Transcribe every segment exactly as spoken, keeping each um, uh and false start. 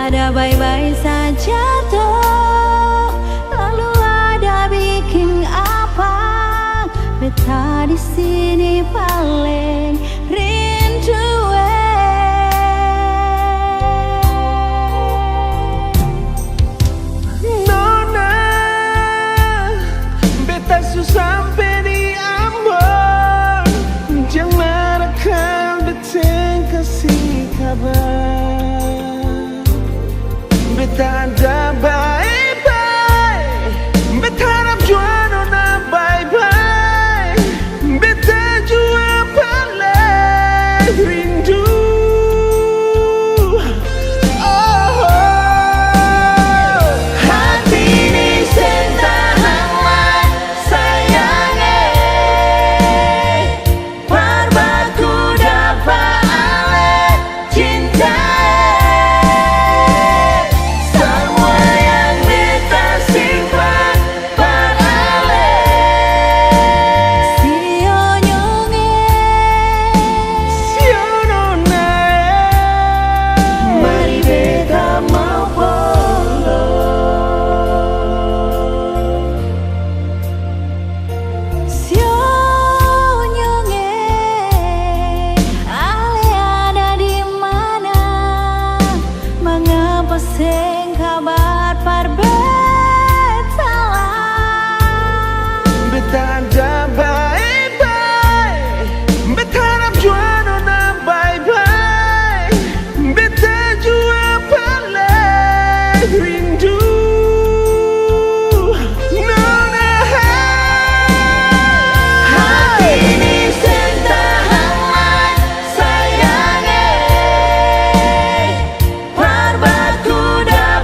Ada bae-bae saja to, lalu ada biking apa? Beta di sini paleng rindu, eh. Nona, beta su sampe di Ambon, jang marakan beta seng kasi kabar. Beta ada bae-bae, beta harap jua nona bae-bae. Beta jua paleng rindu. Oh, hati ini seng tahan lai, sayang, eh. Par baku dapa ale cinta, eh. Samua yang beta simpan par ale. Sio nyong, eh. Sio nona, eh. Mari beta mau pulang. Sio nyong, eh, ale ada di mana? Mangapa seng kabar par beta lai? Beta ada bae-bae, beta harap jua nona bae-bae. Beta jua paleng rindu, nona. Hati ini seng tahan lai, sayang, eh. Par baku dapa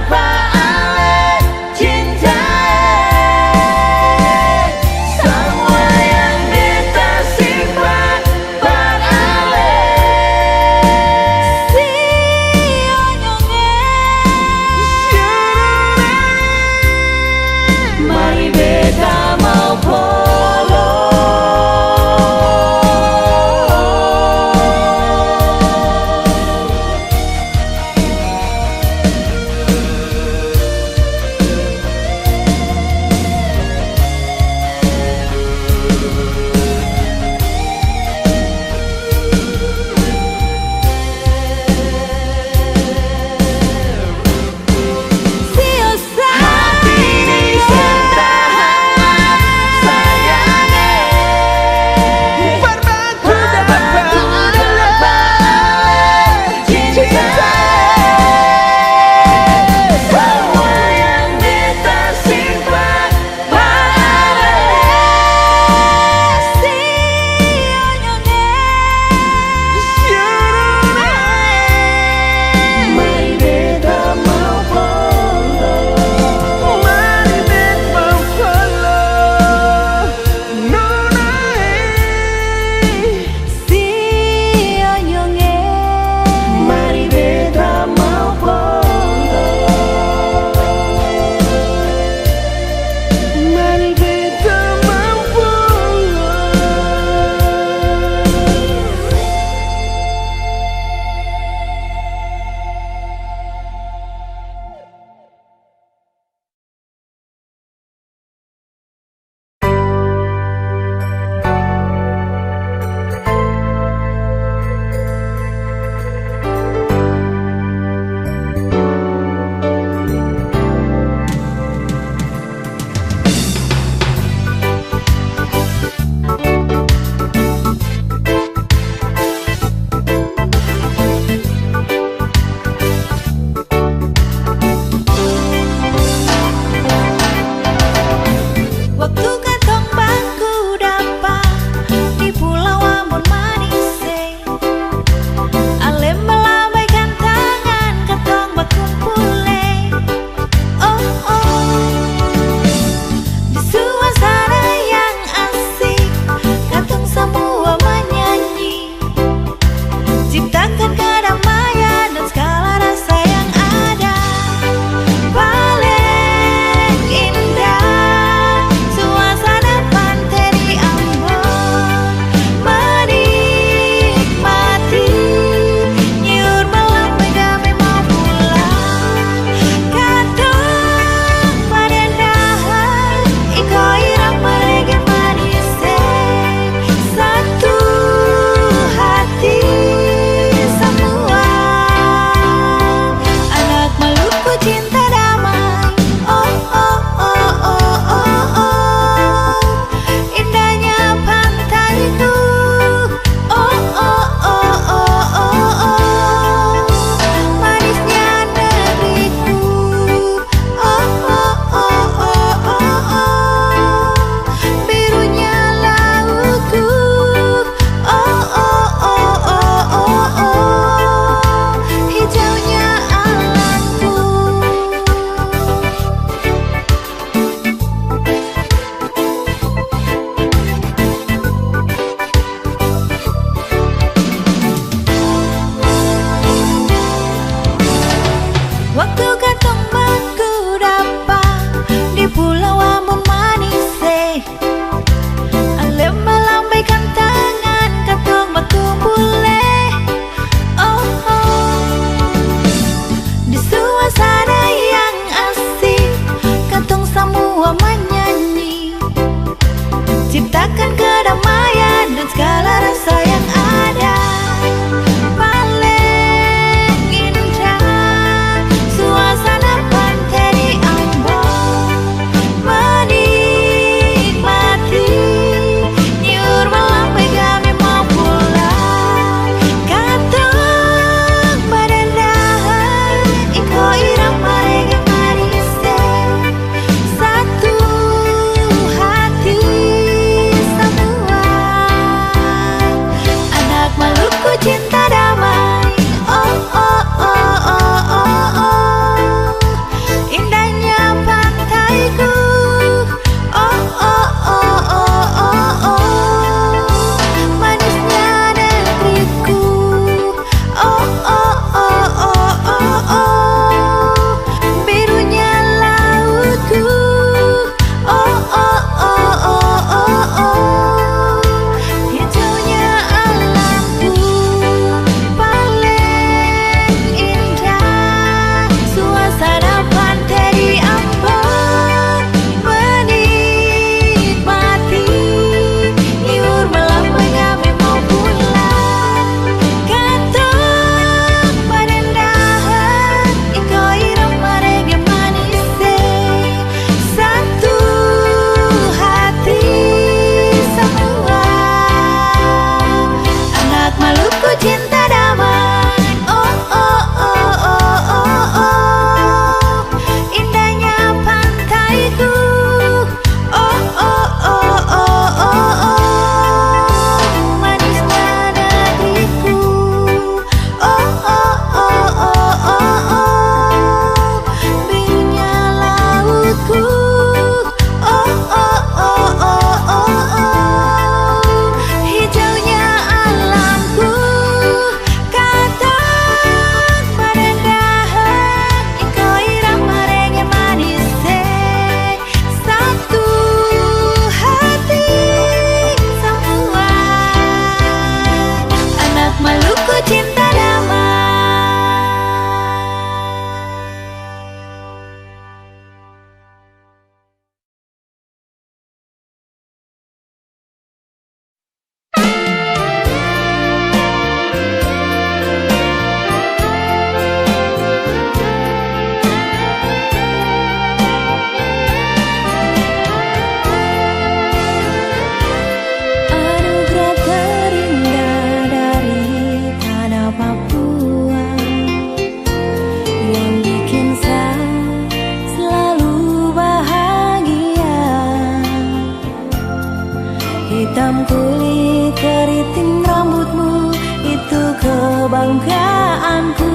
Dugaanku,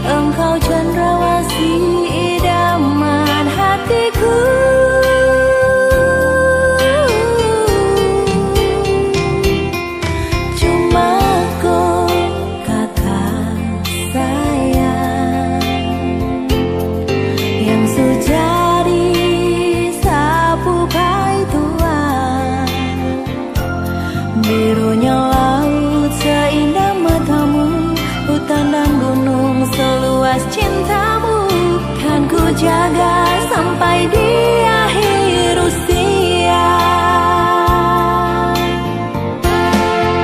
engkau cendrawasih idaman hatiku. Cuma ko kaka sayang yang su jadi sapu paitua. Birunya laut seindah matamu, hutan dan gunung seluas cintamu, kan ku jaga sampai di akhir usia.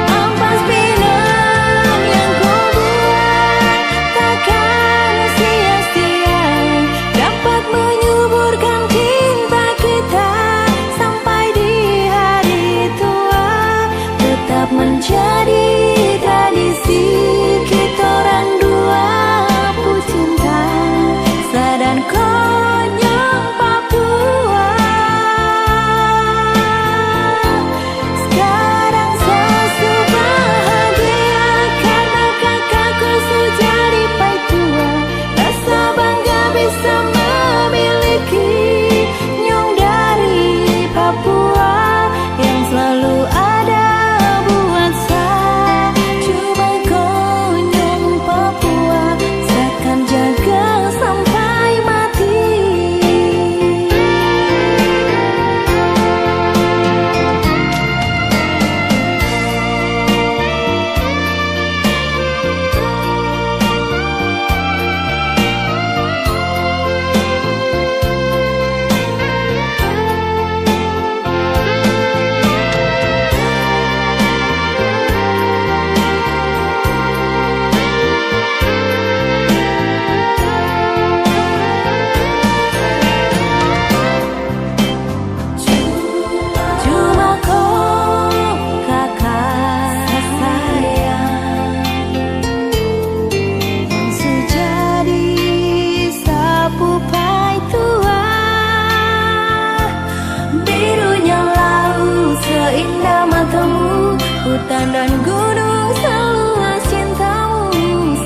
Ampas pinang yang kau buat takkan sia-sia, dapat menyuburkan cinta kita sampai di hari tua. Tetap menjadi tradisi kitorang dua pu cinta, Sa dan Konyong Papua. Skarang sa su bahagia karna kaka ko su jadi paitua. Rasa bangga bisa memiliki nyong dari Papua yang selalu ada buat sa. Cuma Konyong Papua, sa kan jaga sampai mati. Cuma ko kaka sayang yang su jadi sapu paitua. Birunya laut seindah matamu, hutan dan gunung seluas cintamu,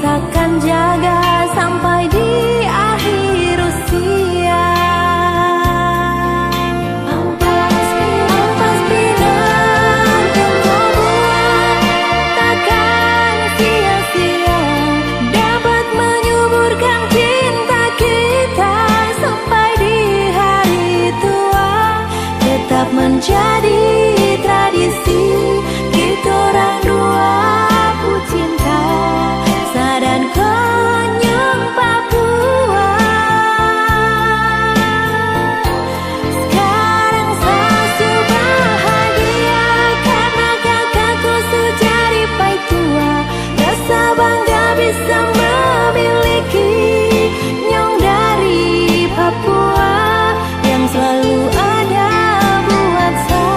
sa kan jaga sampai di akhir usia. Ampas, ampas pinang yang kau buat takkan sia-sia, dapat menyuburkan cinta kita sampai di hari tua. Tetap menjadi tradisi kitorang dua pu cinta, Sa dan Konyong Papua. Skarang sa su bahagia karna kaka ko su jadi paitua. Rasa bangga bisa memiliki nyong dari Papua yang selalu ada buat sa.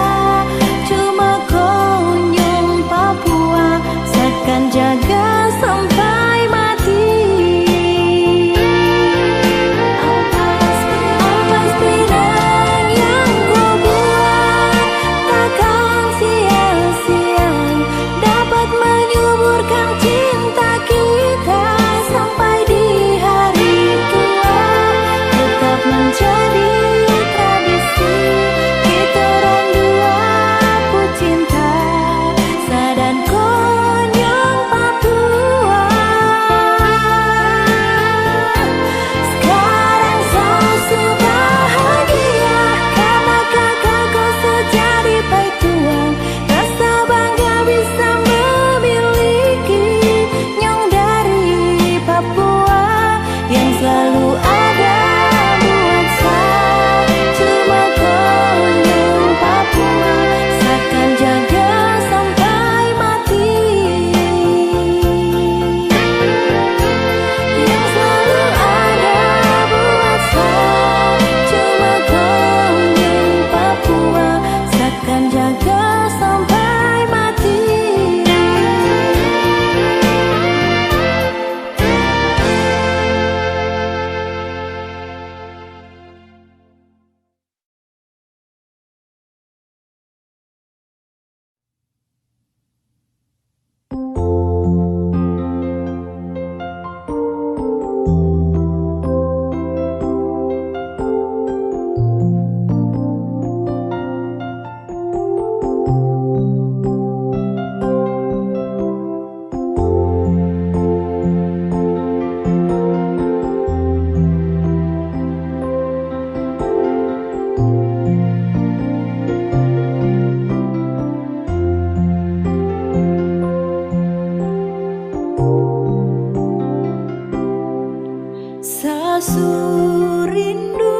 Su rindu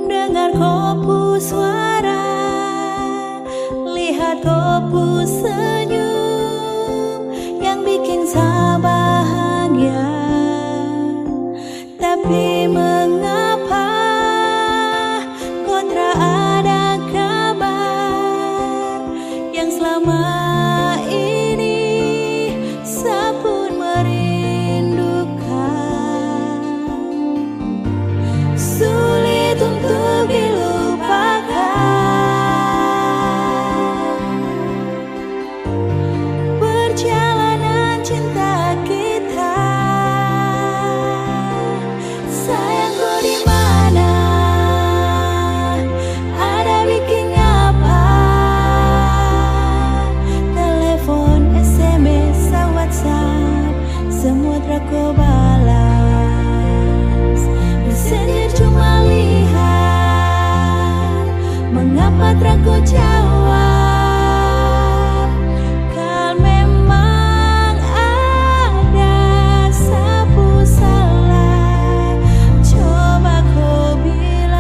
dengar ko pu suara, lihat ko pu senyum yang biking sa bahagia. Tapi mengapa ko tra ada kabar yang selama ini sa pun merindukan? Sulit untuk dilupakan. Perjalanan cinta kita. Sayangku di mana? Ada biking apa? Telepon, S M S, WhatsApp, semua tra ko balas. Messenger cuma lihat, mengapa tra ko jawab? Kal memang ada sa pu salah, coba ko bilang.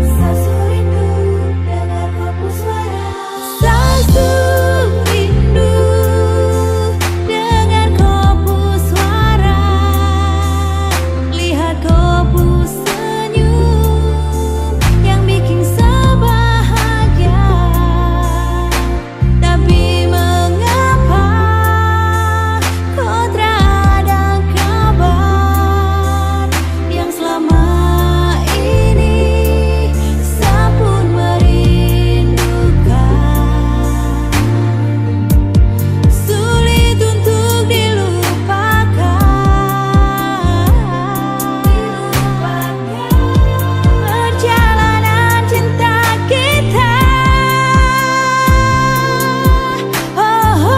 Sa su rindu dengar ko pu suara. Sa su rindu dengar ko pu suara, lihat ko pu senyum yang biking sa bahagia. Tapi mengapa ko tra ada kabar yang selama ini sa pun merindukan? Sulit untuk dilupakan. Perjalanan cinta kita. Oh, oh.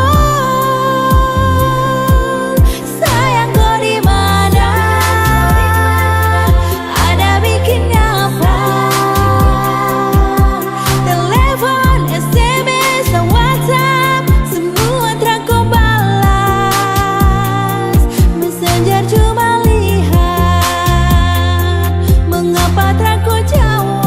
Sayang, ko di mana? Ada biking apa? Telepon, S M S, WhatsApp, semua tra ko balas. Messenger cuma lihat, mengapa tra ko jawab?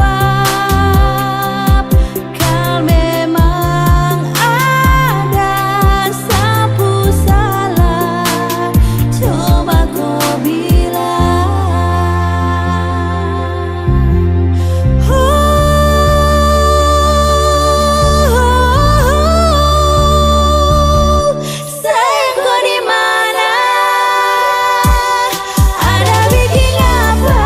Kal memang ada sa pu salah, coba ko bilang. Huh, huh, huh, huh. Sayang, ko di mana? Ada biking apa?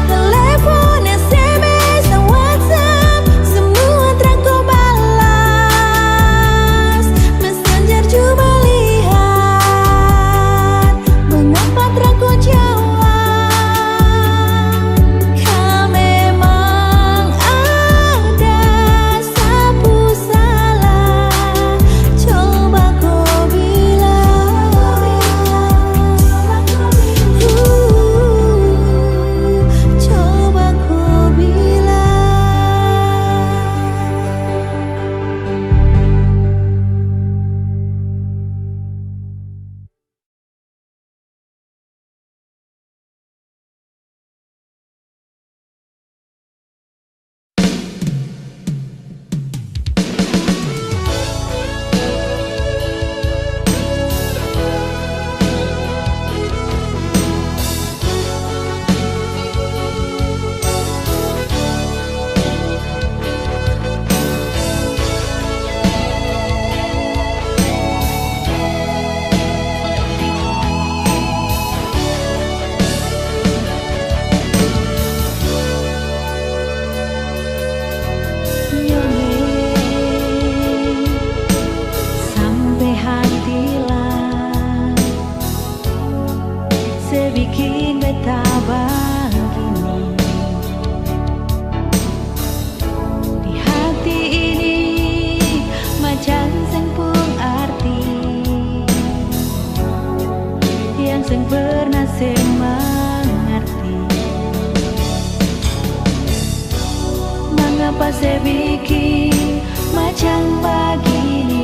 Telepon, S M S, WhatsApp, semua tra ko balas. Messenger cuma lihat, mengapa tra ko jawab? Kal memang ada sa pu salah, coba ko bilang. Uh, coba ko bilang. Sampe hati la se biking beta bagini. Di hati ini macam seng pung arti, yang seng pernah se mangarti. Mangapa se biking macam bagini?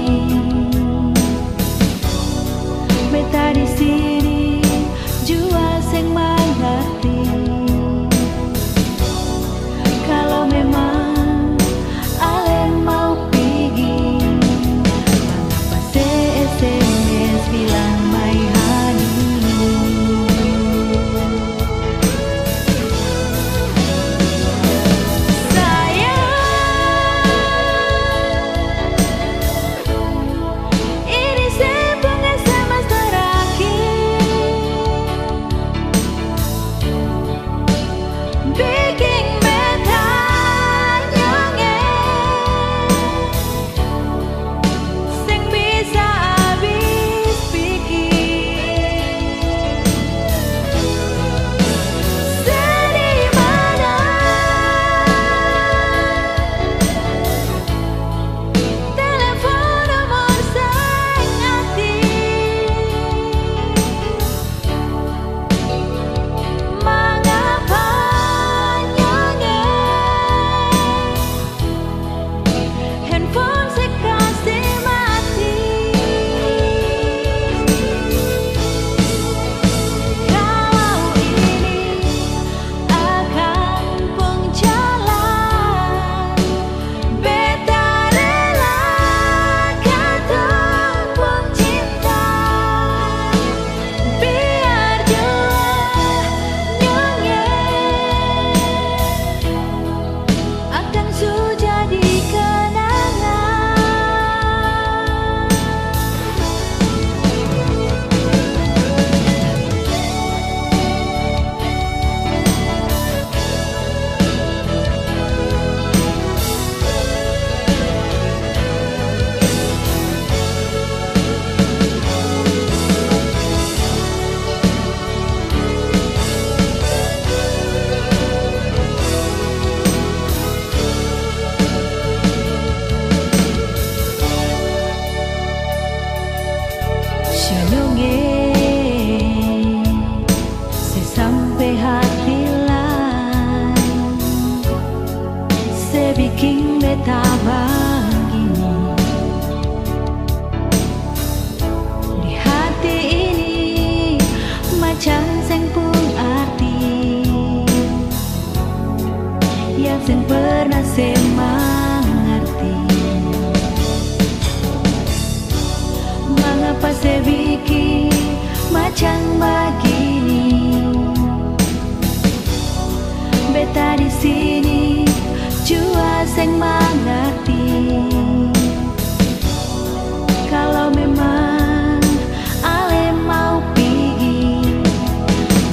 pernah se mangarti. Mangapa se biking macam bagini? Beta di sini jua seng mangarti. Kalo memang ale mau pigi,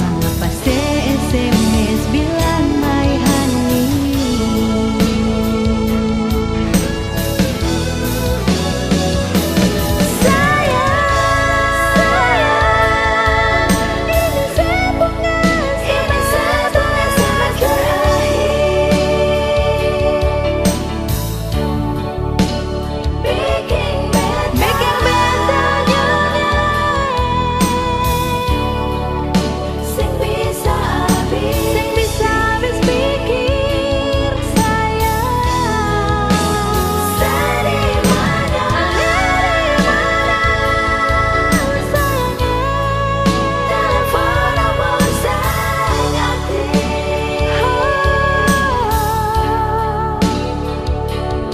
mangapa se S M S bilang, "My honey"? Sayang, sayang, ini se pung S M S terakhir. Biking beta, biking beta nyongeng. Seng bisa abis, seng bisa abis pikir, sayang. Sadimana, sadimana, sayang. Telepon nomor seng aktif.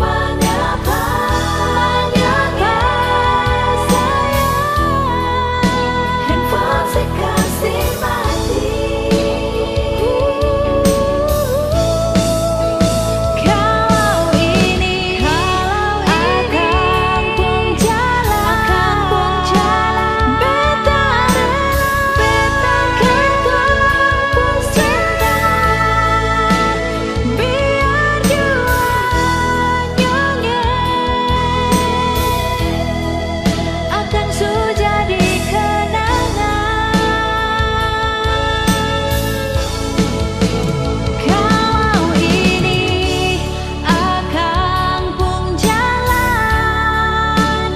Mangapa, mangapa sayang, handphone se kasi mati? Kalau ini, kalau ini akang pung jalan, akang pung jalan, beta rela, beta katong pung cinta. Biar jua nyongeng akang su jadi kenangan. Kalau ini akang pung jalan,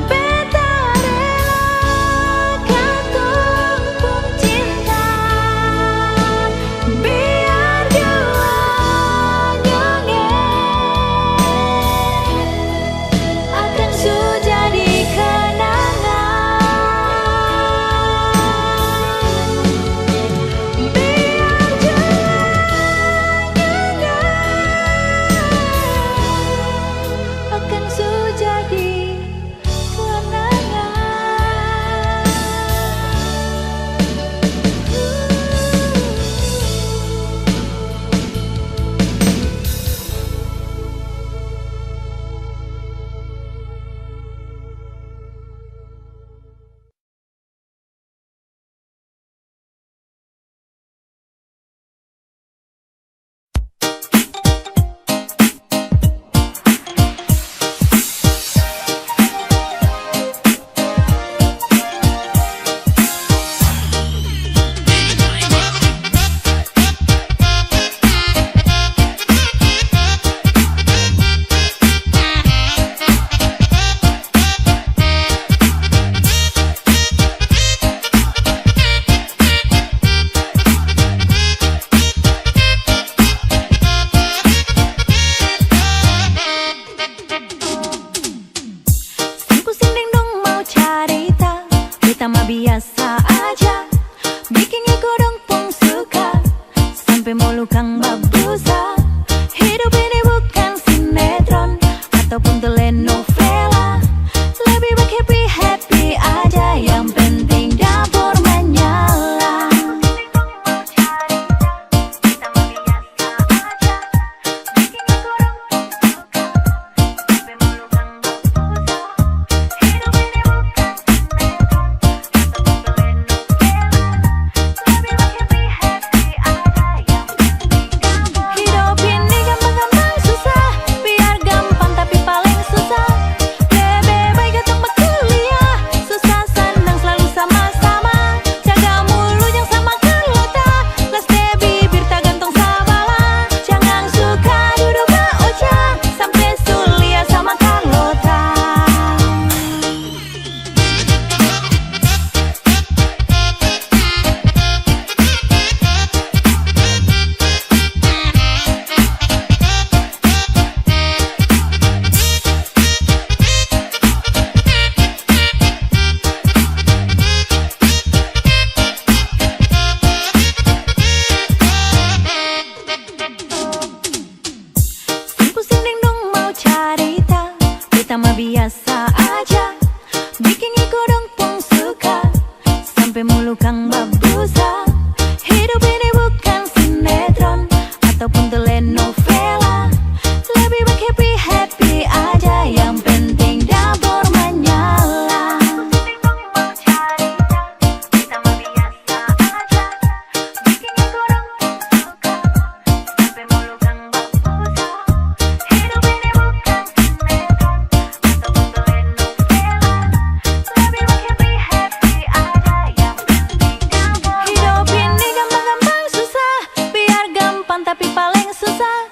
beta rela katong pung cinta, biar jua nyongeng akang su jadi kenangan. Biar jua nyongeng akang su jadi kenangan. Seng pusing deng dong mau carita, beta mah biasa aja. Biking iko dong pung suka, sampe molu kang babusa. Hidup ini bukan sinetron ataupun telenovela. Lebih baik happy-happy aja, yang penting dapur menyala. biasa aja, biking iko dong pung suka, sampe mulu kang babusa. Hidup ini bukan sinetron ataupun telenovela, lebih baik happy-happy aja, yang penting dapur manyala. Hidup ini gampang-gampang susah, biar gampang tapi paleng susah.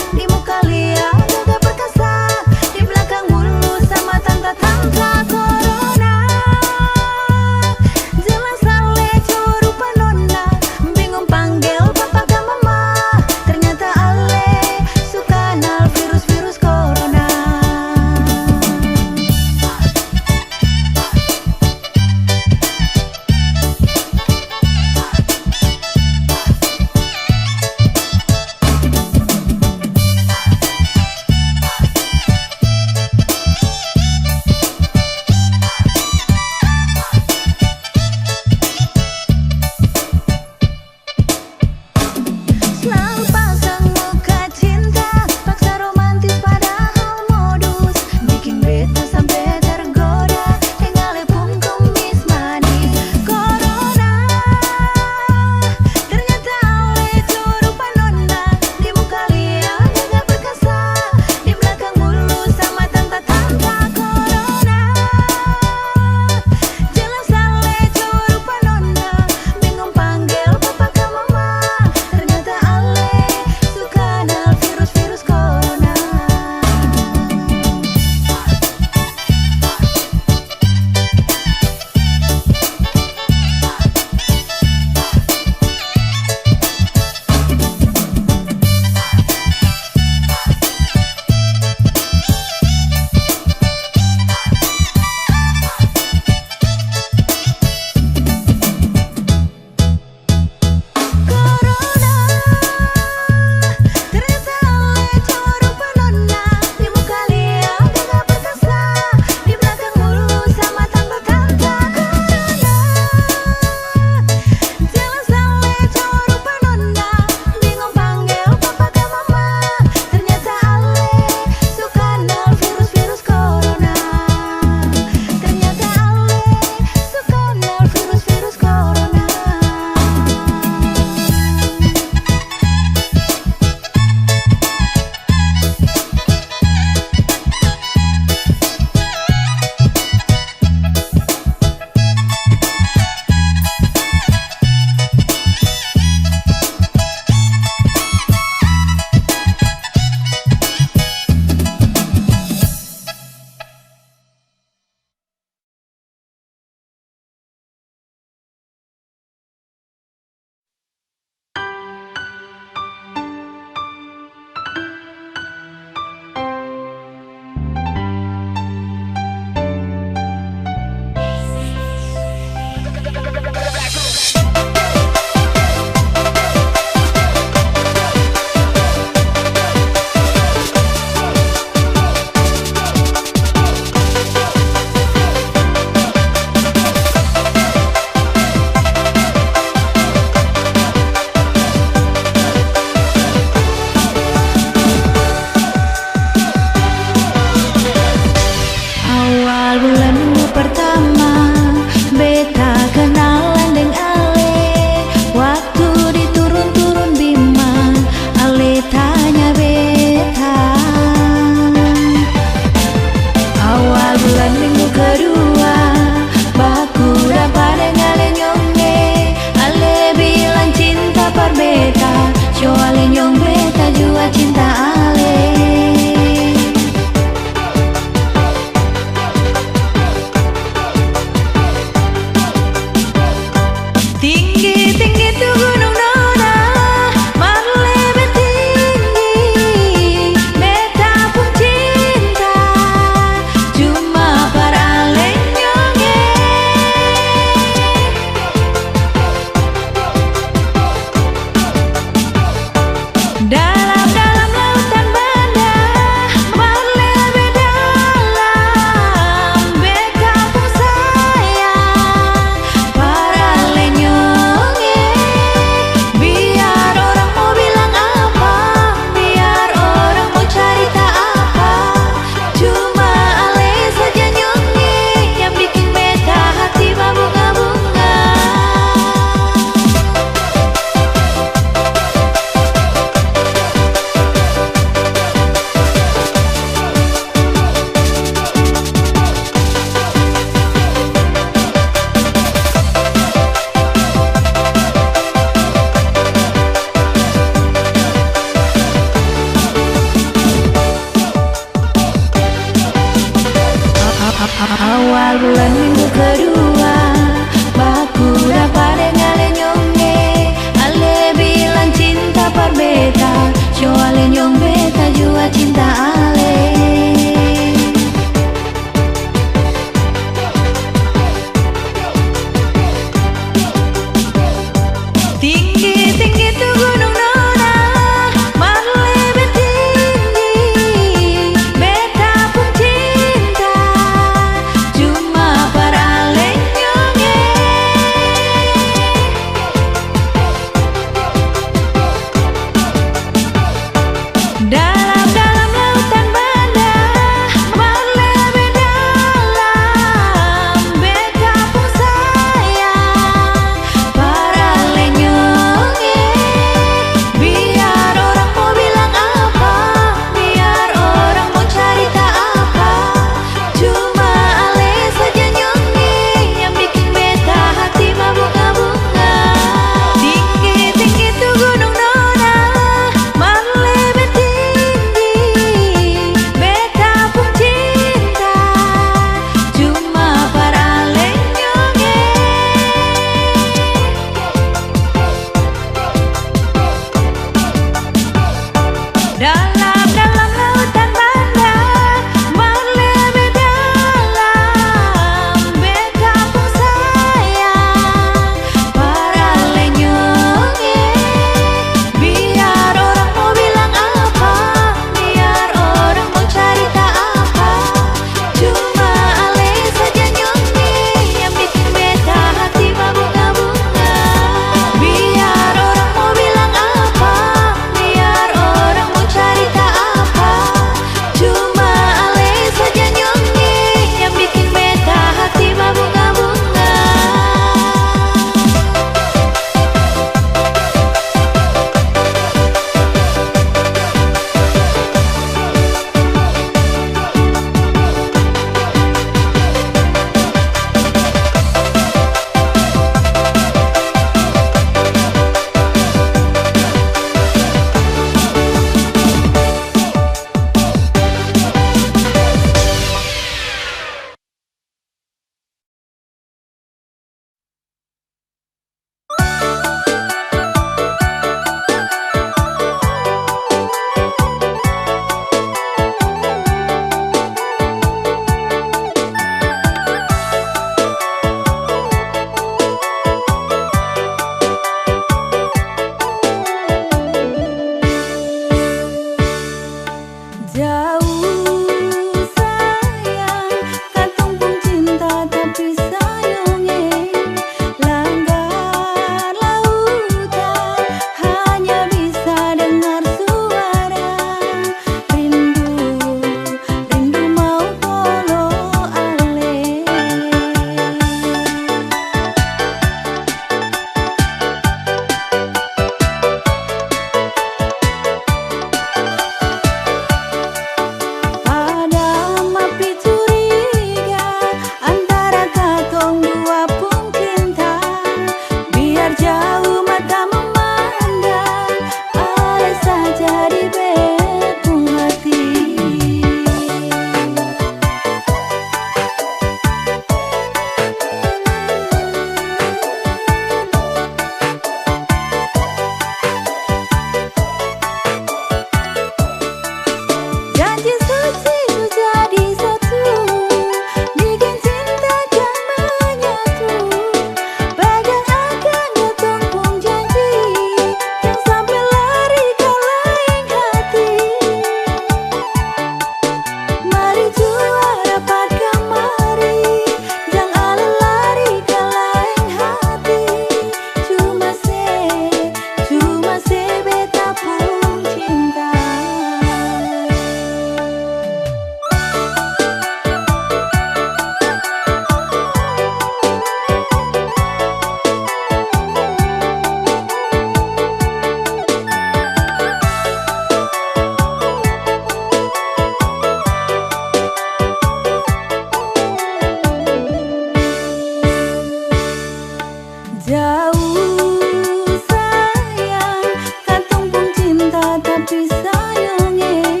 Jauh sayang, katong pung cinta, tapi sayang e,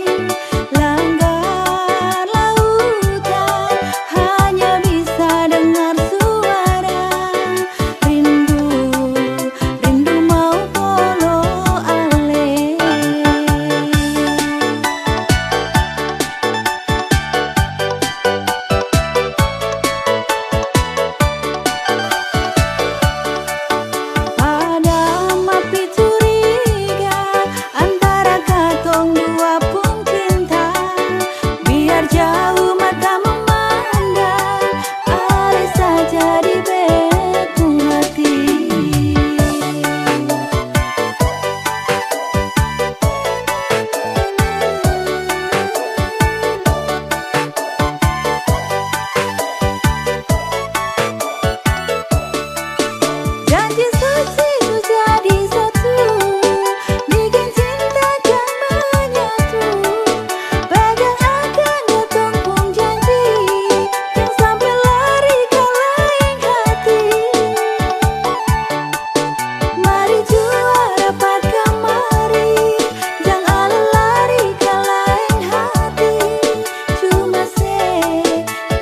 langgar lautan, hanya bisa dengar suara rindu, rindu mau kolo ale. Padam api curiga antara katong dua pung cinta. Biar jauh mata memandang, ale saja di beta pung hati. Janji suci su jadi satu, bikin cinta jang manyatu. Pegang akang katong pung janji, jang sampe lari ka laeng hati. Mari jua rapat kamari, jang ale lari ka laeng hati. Cuma se,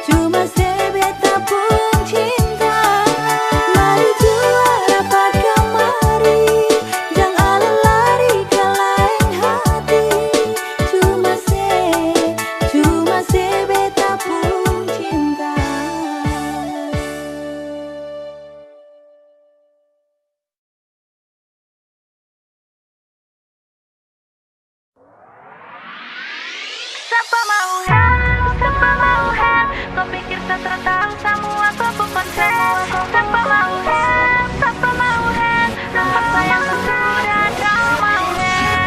cuma se beta pung cinta. Mari jua rapat kamari, jang ale lari ka laeng hati. Cuma se, cuma se beta pung cinta. Sapa mau help? Sapa mau help? Ko pikir sa tra tau samua ko pung konsep? Sapa mau help? Sapa mau help? Sapa yang sudah tau mau help?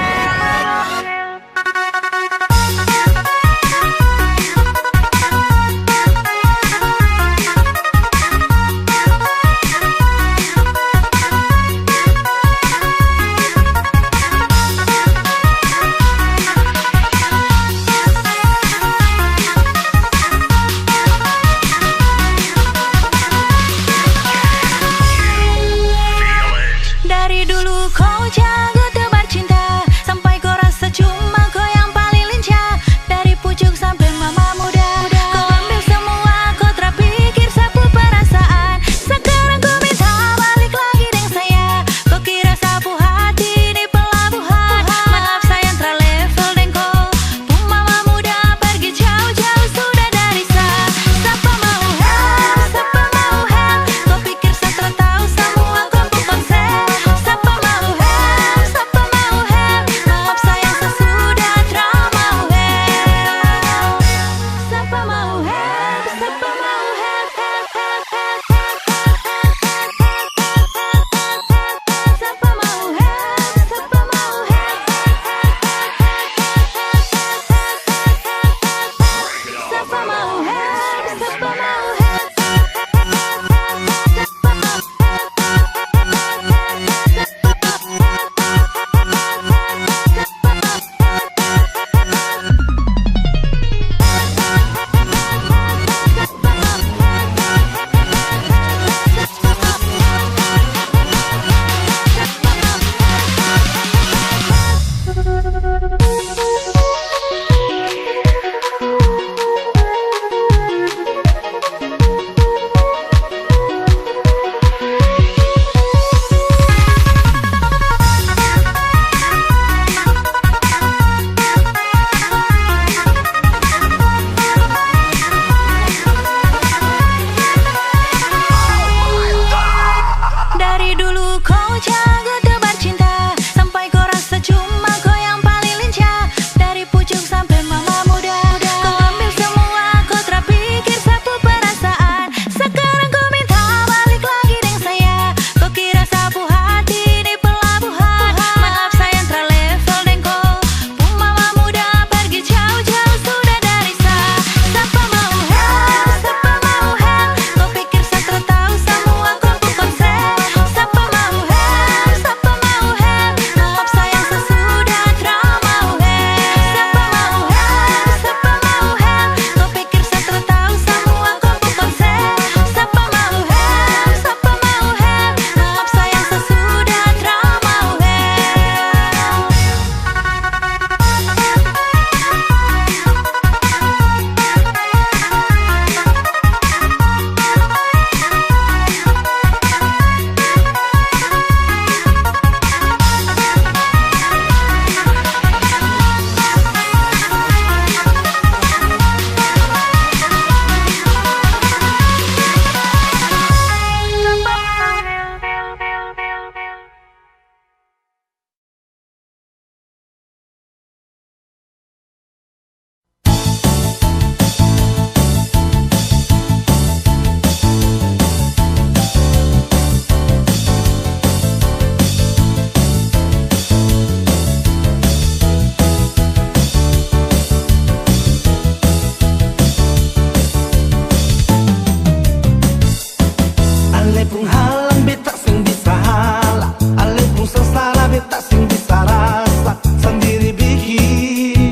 Pung halang beta seng bisa hala, ale pung sasala beta seng bisa rasa, sandiri biking,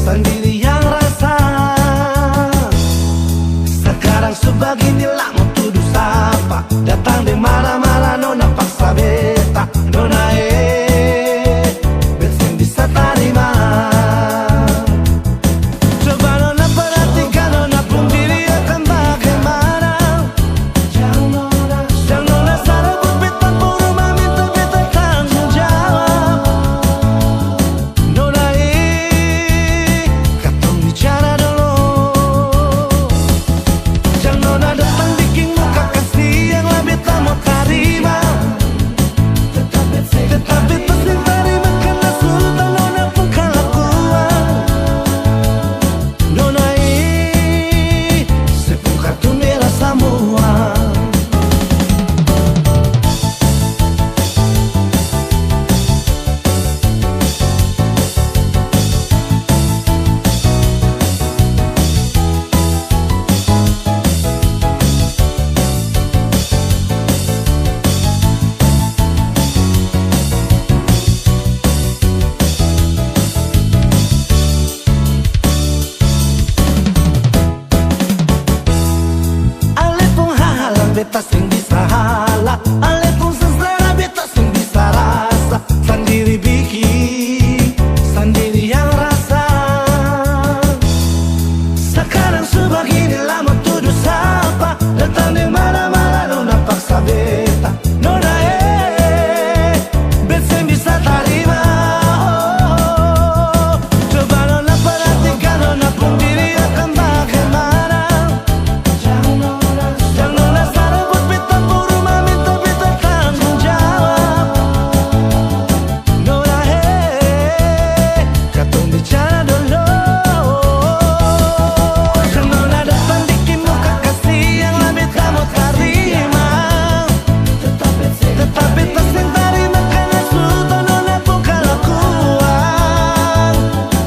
sandiri yang rasa. Sakarang su bagini la mo tudu sapa, datang deng mara-mara nona paksa beta, nona eh, beta seng bisa tarima. Coba nona perhatikan nona pung diri akang bagimana. Jang nona, jang nona sara buat beta pung rumah, minta beta tanggung jawab. Nona eh, katong bicara dolo. Jang nona datang biking muka kasiang, la beta mo tarima. Tetap beta seng tarima karna su tau nona pung kalakuan. Nona eh, se pung kartu mera samua. Ale pung hahalang beta seng bisa hala, ale pung sasala beta seng bisa rasa, sandiri biking, sandiri yang rasa. Sakarang su bagini la mo tudu sapa, datang deng mara-mara nona paksa beta. Nona eh, beta seng bisa tarima. Oh, coba nona perhatikan nona pung diri akang bagimana. Jang nona sara buat beta pung rumah, minta beta tanggung jawab. Nona eh, katong bicara dolo. Jang nona datang biking muka kasiang, la beta mo tarima. Tetap beta seng tarima karna su tau nona pung kalakuan.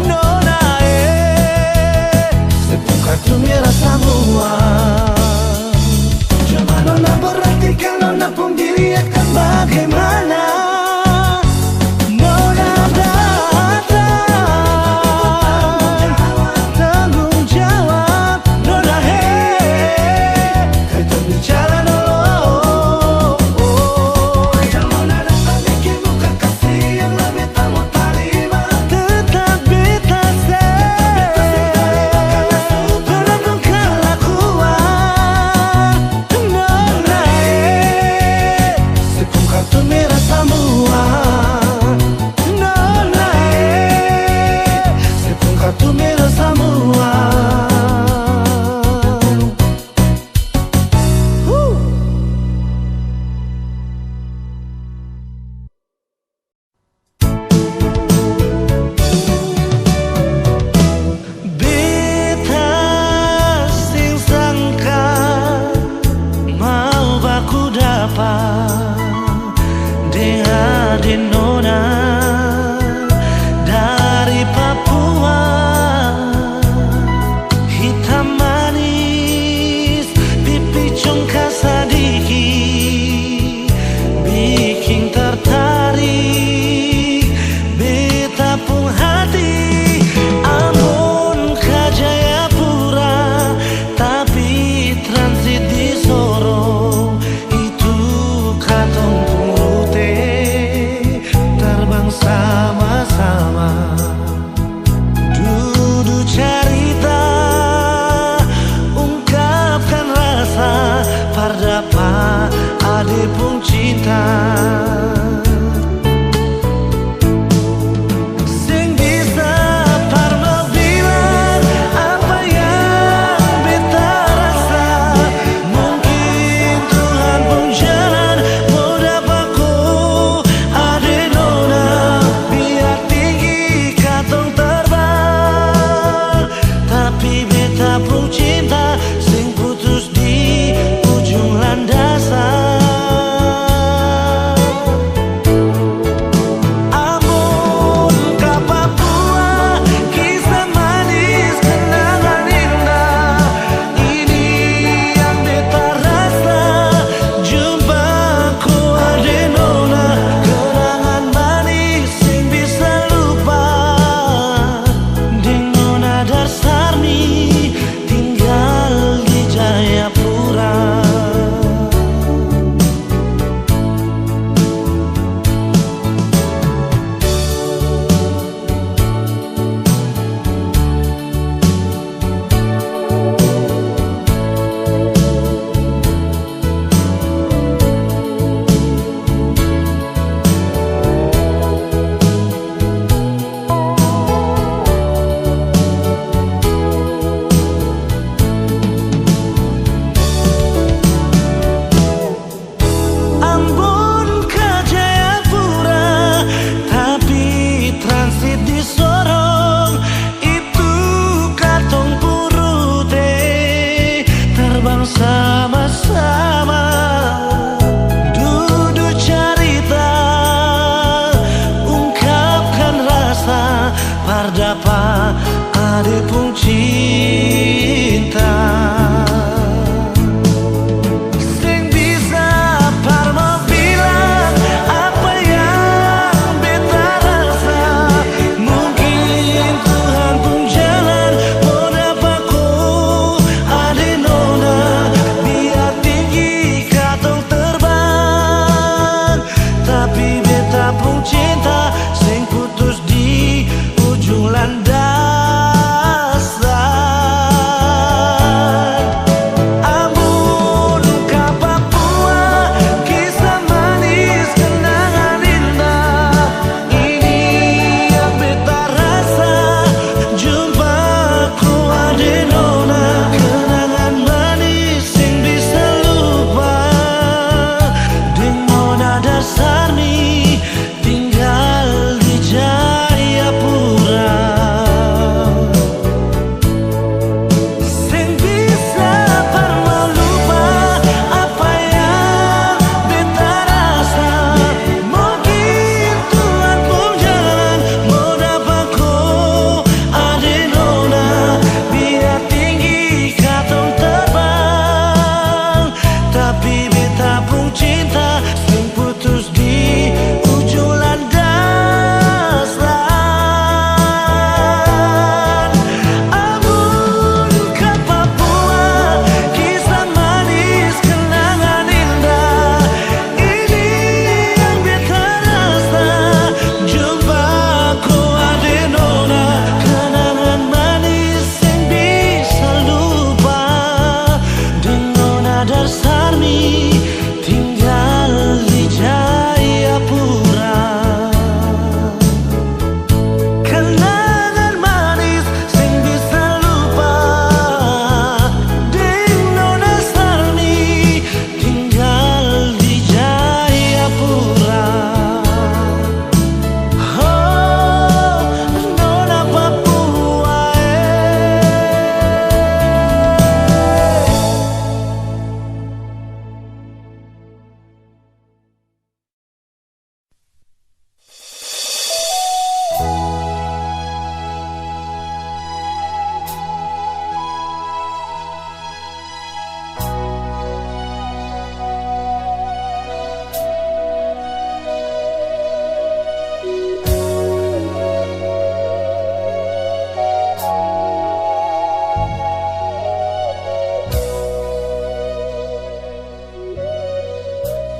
Nona eh, se pung kartu mera samua. Coba nona perhatikan nona pung diri akang bagimana. Nona datang tanggung jawab, nona eh, katong bicara dolo. Jang nona datang biking muka kasiang, la beta mo tarima. Tetap beta seng tarima karna su tau nona pung kalakuan. Nona eh, se pung kartu mera samua. Nona eh, se pung kartu mera samua. Huh. Beta seng sangka mau baku dapa deng ade nona dari Papua. Hitam manis, pipi congkak sadiki, biking tertarik beta pung hati. Ambon ka Jayapura, tapi transit di Sorong, itu katong pung rute terbang sama-sama. Dudu carita, ungkapkan rasa, par dapa ade pung cinta. Seng bisa par mau bilang apa yang beta rasa. Mungkin Tuhan pung jalan mo dapa ko ade nona, biar tinggi katong terbang, tapi beta pung cinta seng putus di ujung landasan.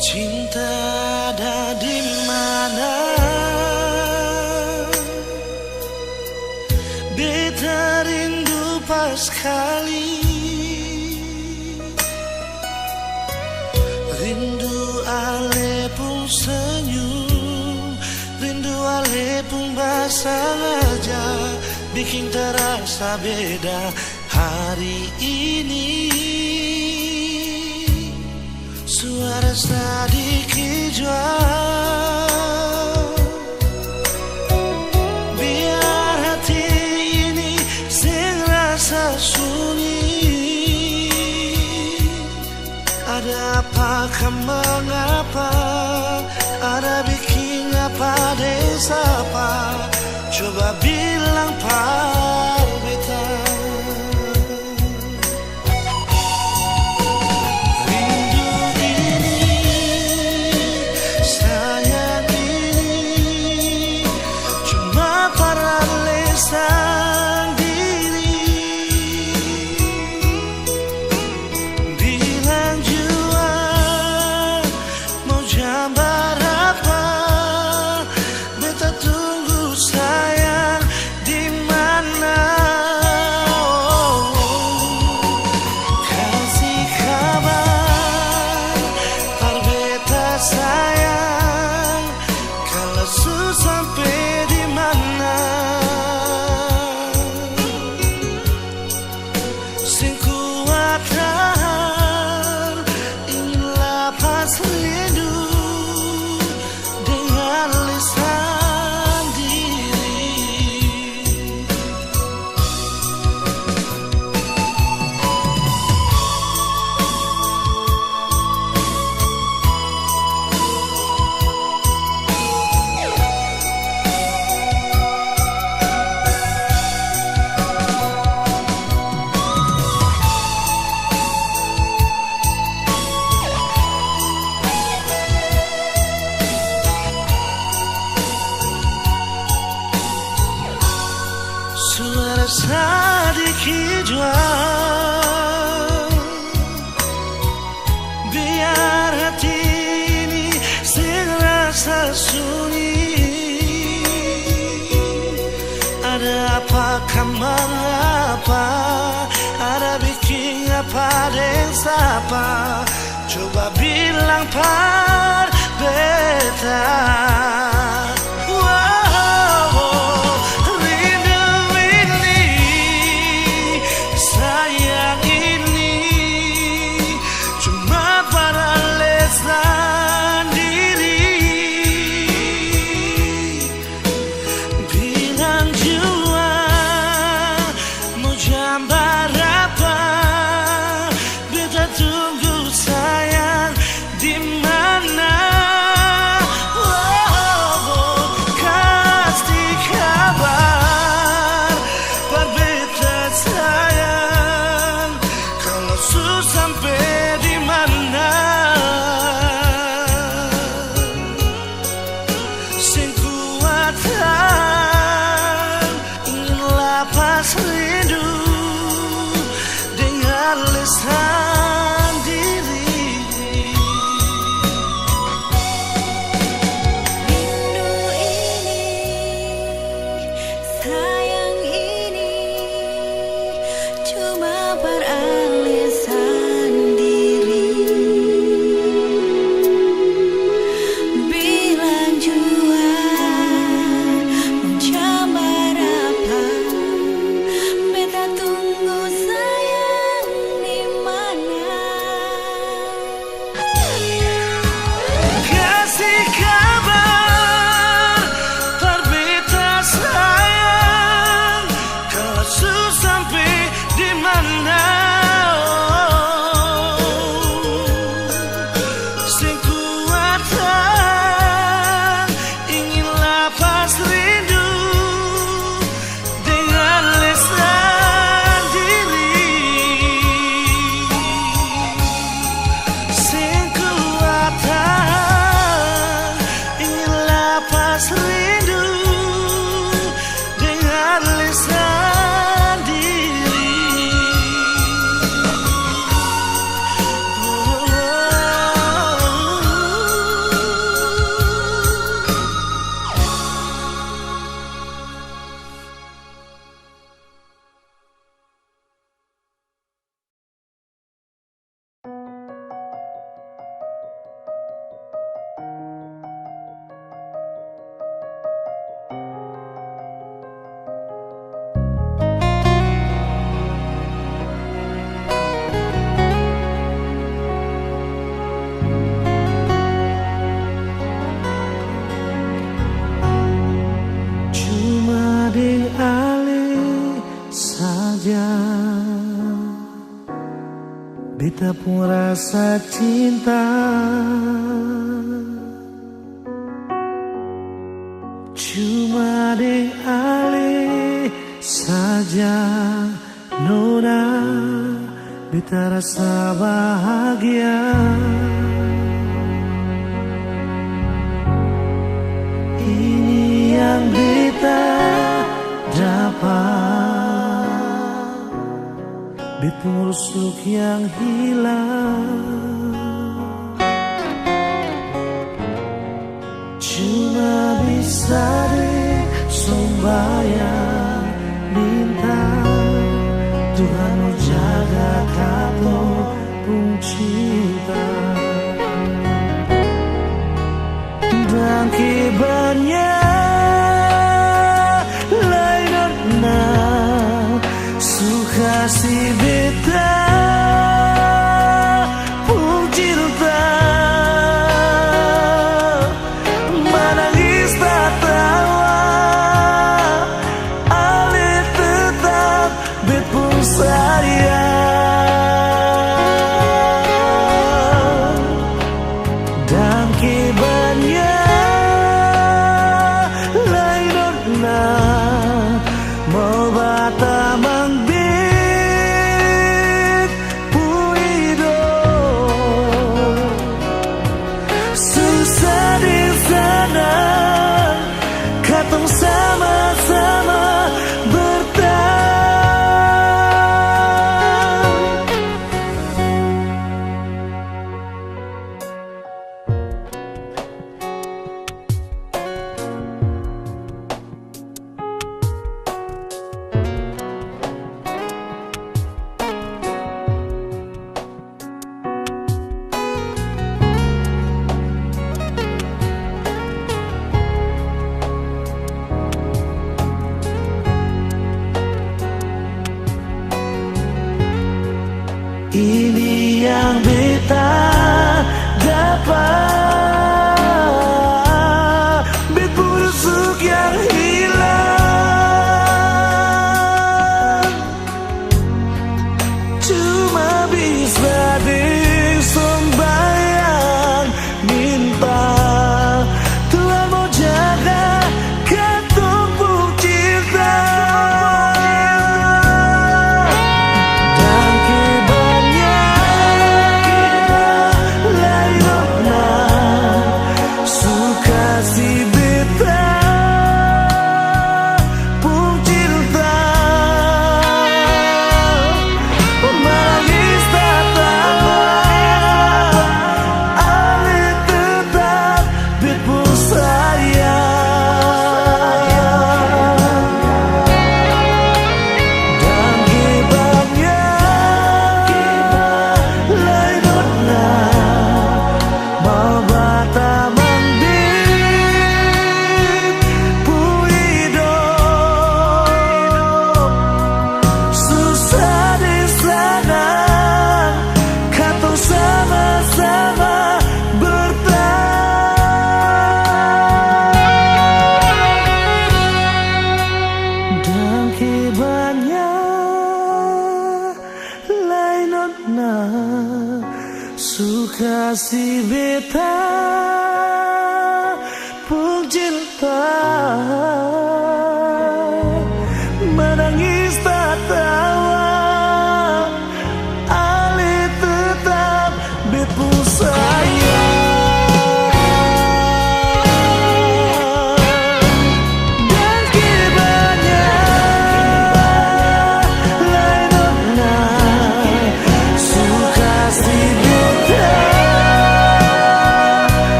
Cinta ada di mana? Beta rindu paskali. Rindu ale pung senyum, rindu ale pung basangaja, biking tarasa beda hari ini. Suara sadiki jua, biar hati ini seng rasa sunyi. Ada apa ka mengapa? Ada biking apa deng sapa? Coba bilang par beta. Rindu ini, sayang ini, cuma par ale sandiri. Bilang jua, mau jam barapa? Beta tunggu sayang di mana? Oh, kasi kabar par beta sayang, kala su sampe di mana. Seng kuat tahan, ingin lapas rindu dengan lisan diri. Suara sadiki jua, biar hati ini seng rasa sunyi. Ada apa ka mengapa? Ada biking apa deng sapa? Coba bilang par beta. Wow, rindu ini, sayang ini, cuma par ale sandiri. Bilang jua, mau jam barapa? Beta tunggu Beta pung rasa cinta cuma deng ale saja, nona, beta rasa bahagia. Ini yang beta dapat, beta pung rusuk yang hilang. Cuma bisa deng sombayang minta Tuhan mo jaga katong pung cinta. Dangke banya lai nona su kasi beta pung cinta. Manangis tatawa, ale tetap bet pung sayang. Dangke banya lai nona mau batamang bet pung hidop. Susah deng sanang, katong sama-sama bertahan.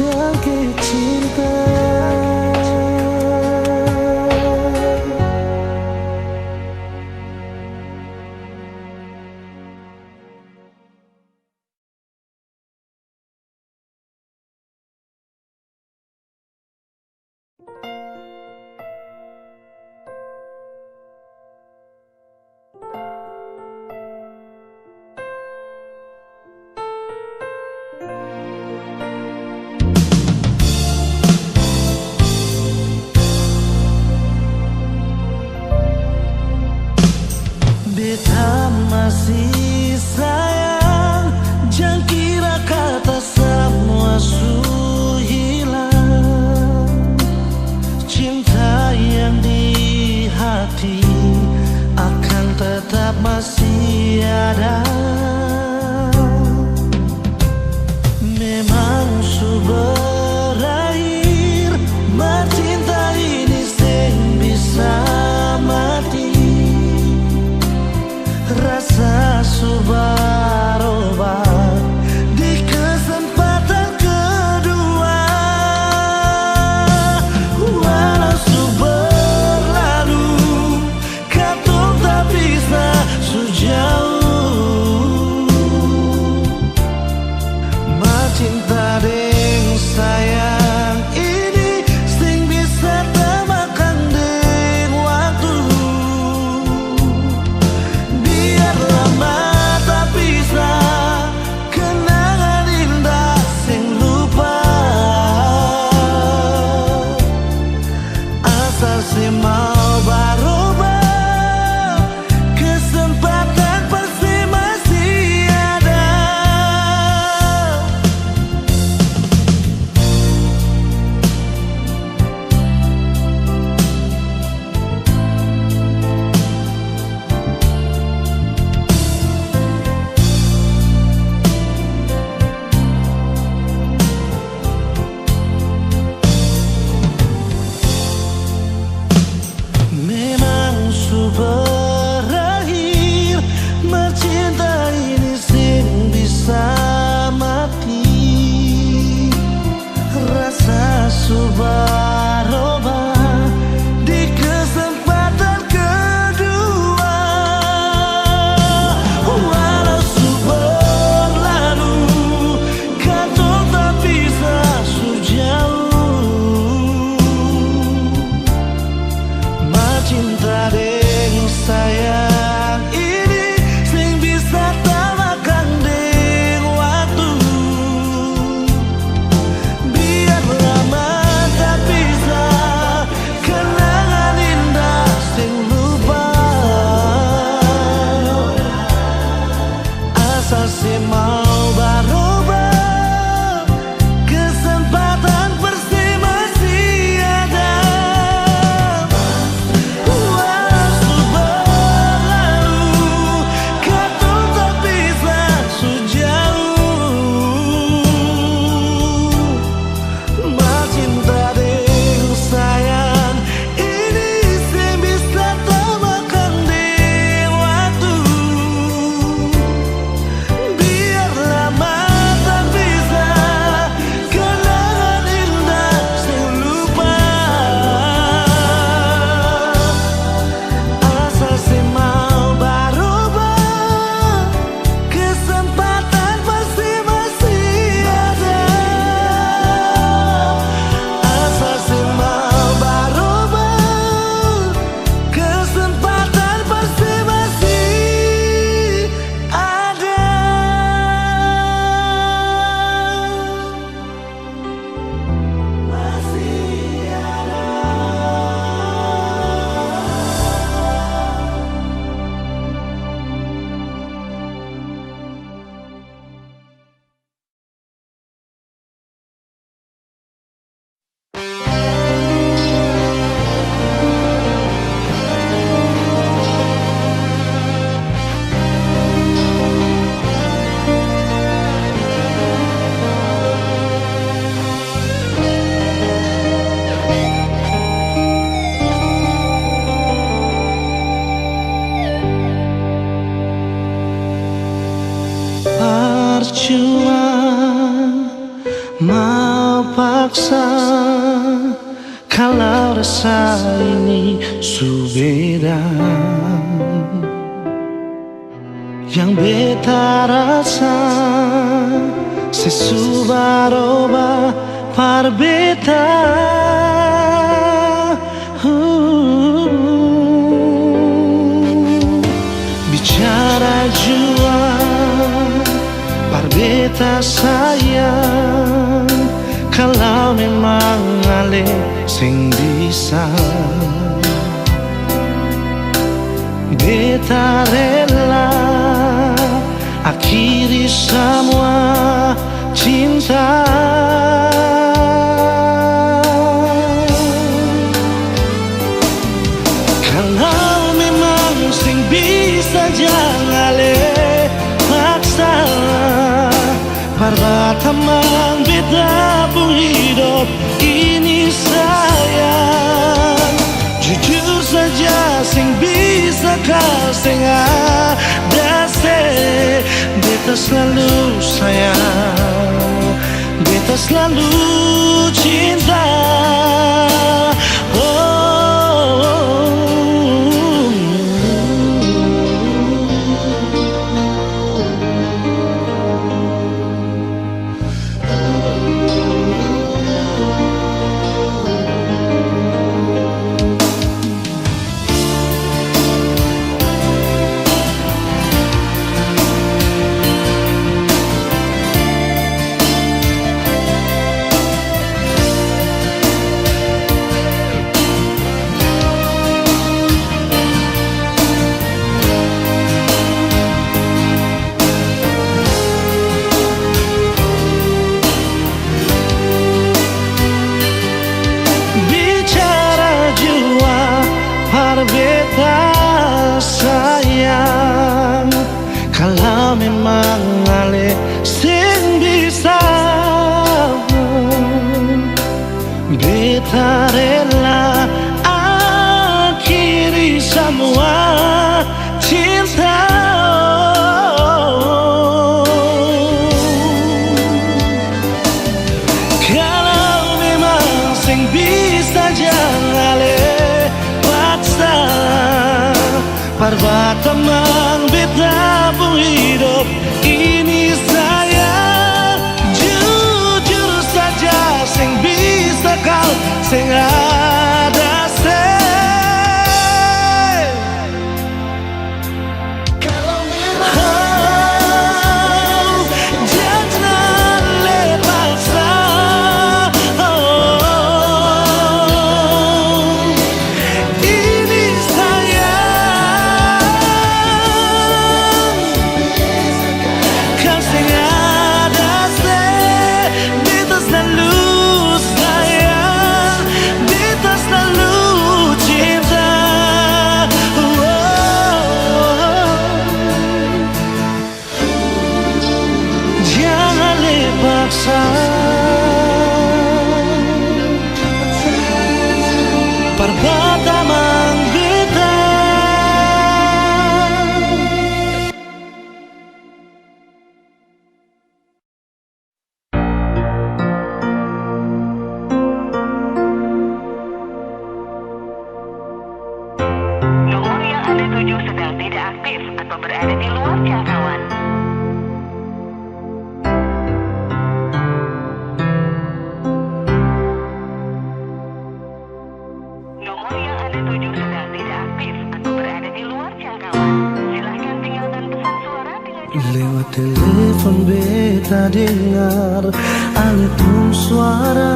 Yang ke cinta. Beta masih sayang, jang kira kata samua su hilang. paksa, kalau rasa ini su beda. Yang beta rasa, se su baroba par beta. Huh. Bicara jua par beta sayang, kalau memang ale seng bisa, beta rela akhiri samua cinta. Kalau memang seng bisa, jang ale paksa. Par batamang beta pung hidop ini sayang. Jujur saja seng bisa ka seng ada se. Beta slalu sayang, beta slalu cinta. Oh. Bicara jua par beta sayang, kala memang ale seng bisa, beta rela akhiri samua cinta. Kalau memang seng bisa, jang ale paksa. Par batamang beta pung hidop ini sayang. Jujur saja seng bisa kal seng ada se. Kalau memang, oh, jangan le paksa, oh. Ini sayang, kan seng ada se, beta slalu sayang, beta slalu cinta. Jang ale paksa, par batamang beta. Nomor yang Anda tuju sedang tidak aktif atau berada di luar jangkauan. Nomor yang Anda tuju sedang tidak aktif atau berada di luar jangkauan. Silahkan tinggalkan pesan suara dengan cara. Lewat telepon beta dengar ale pung suara.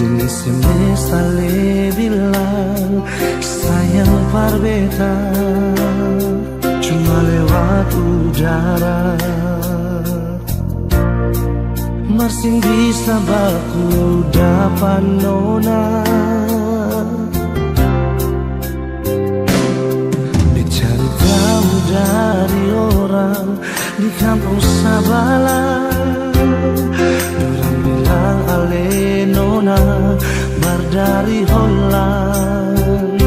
Deng S M S ale bilang sayang par beta, cuma lewat udara. Mar seng bisa baku dapa nona. Beta cari tau dari orang di kampung sabala, dorang bilang ale nona baru dari Holland.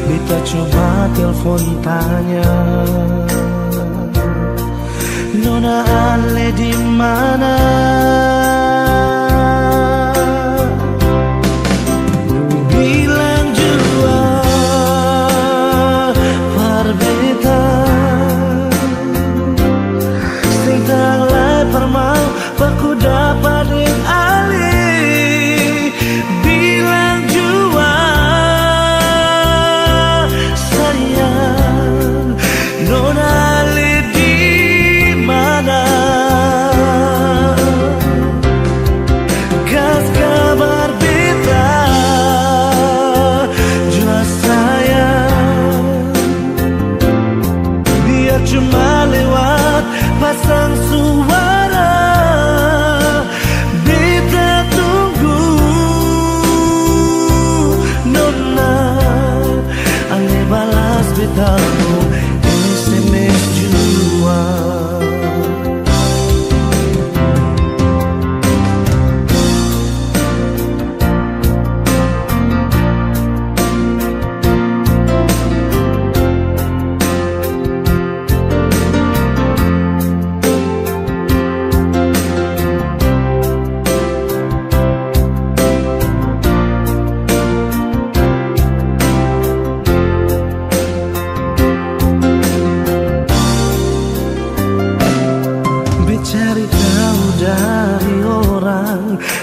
Beta coba telfon tanya, nona ale di mana?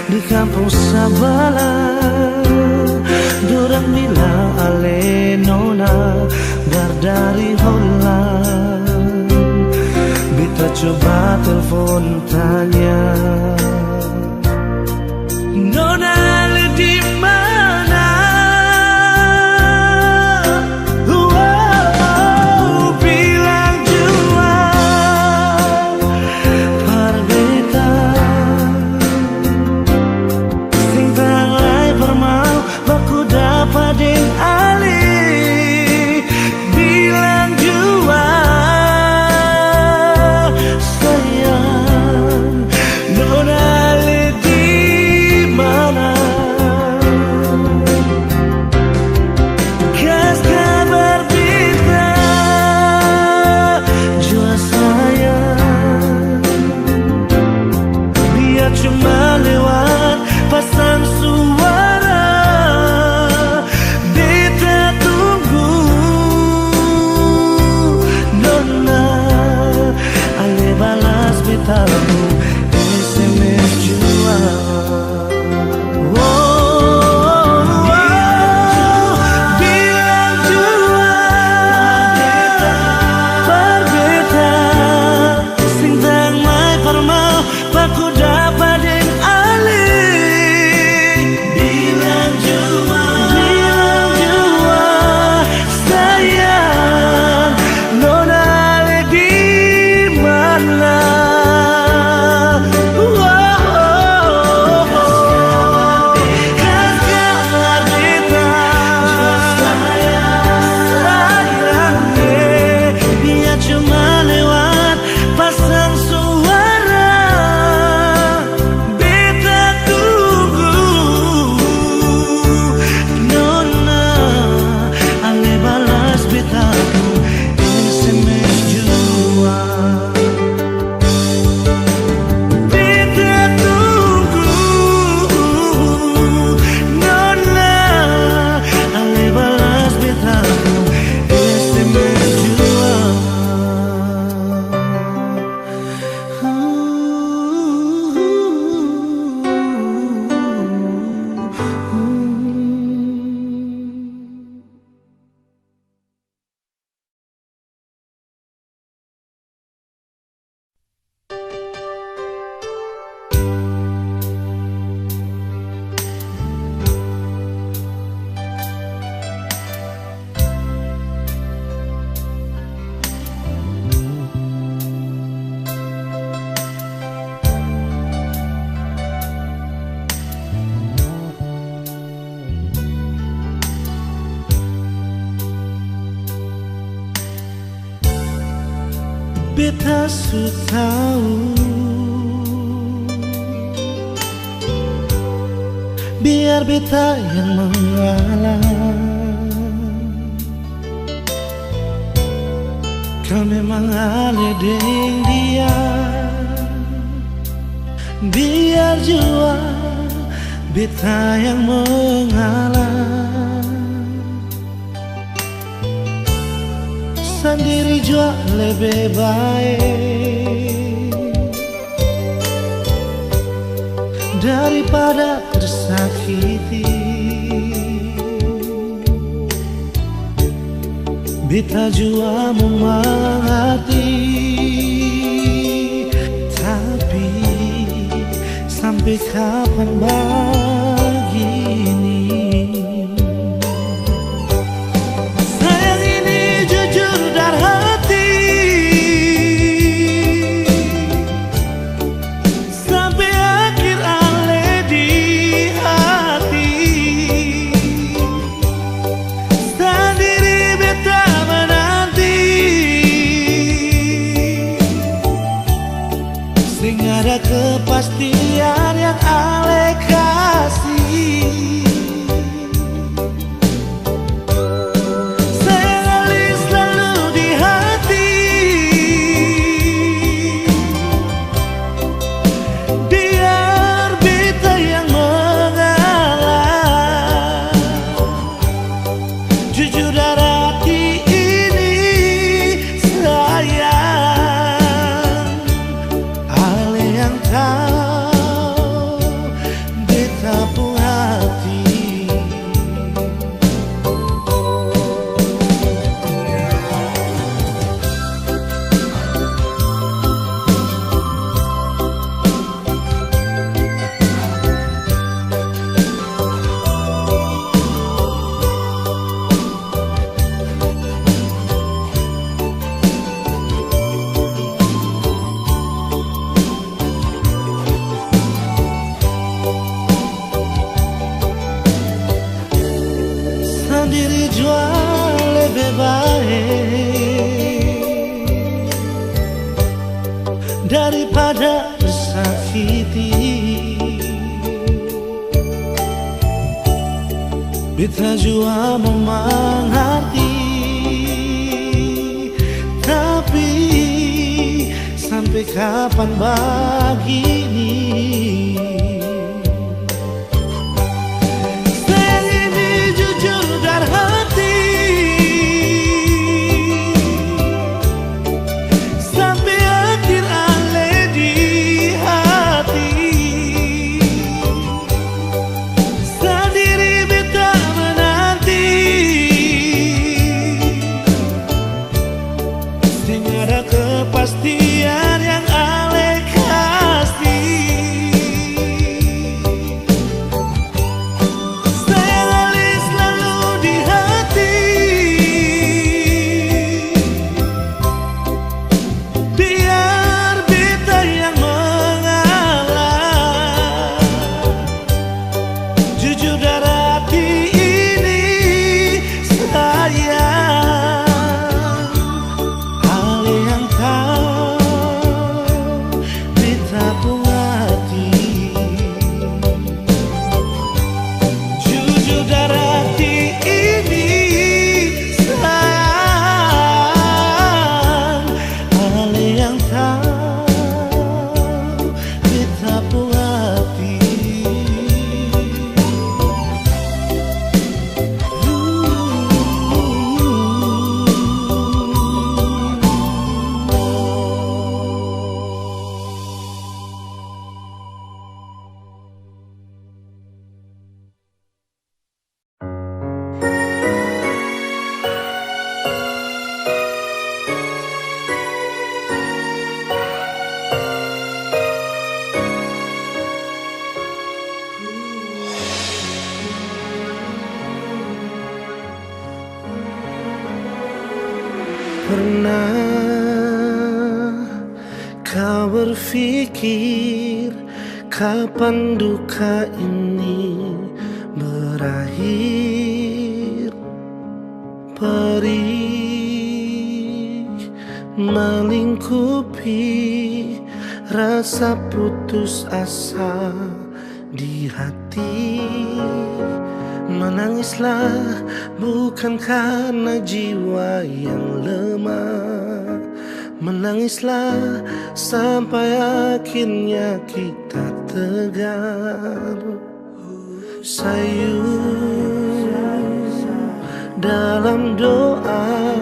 Di kampong sabala, dorang bilang ale nona bar dari Holland. Beta coba telfon tanya, nona ale di mana? Wow, bilang jua par beta. Seng tahang lai par mau baku dapa deng ale. Bilang jua, sayang, nona ale di mana? Kas kabar beta jua, sayang. Biar cuma lewat pasang suara, beta tunggu, nona. Ale balas beta pung S M S jua. Wow, bilang jua par beta, seng tahang lai par mau baku dapa deng ale. Bilang jua, bilang jua, sayang, nona ale di mana? Kas kabar beta, sayang, eh, biar cuma lewat pasang suara. Beta tunggu, nona, ale balas beta pung S M S jua. Beta tunggu, nona, ale balas beta pung S M S jua. Beta su tau, biar beta yang mengalah. Kal memang ale deng dia, biar jua beta yang mengalah. Sandiri jua lebe bae daripada tersakiti. Beta jua mo mangarti, tapi sampe kapan bagini? Sayang, ini jujur dari hati. Sampe akhir ale di hati, sandiri beta menanti. Seng ada kepastian yang ale kas Beta jua mau mangarti, tapi sampe kapan bagini? Sayang ini jujur dari hati, sampe akhir ale di hati. Sandiri beta menanti, seng ada kepastian yang ale kasi. Sayang ale slalu di hati. Biar beta yang mengalah. Jujur dari hati ini, sayang. Ale yang tau beta pung hati. Jujur dari hati ini, sayang. Ale yang tau beta pung hati. Pernah kau berpikir kapan duka ini berakhir? Perih melingkupi rasa putus asa di hati. Menangislah bukan karena jiwa yang lemah. Menangislah sampai akhirnya kita tegar. Sayu dalam doa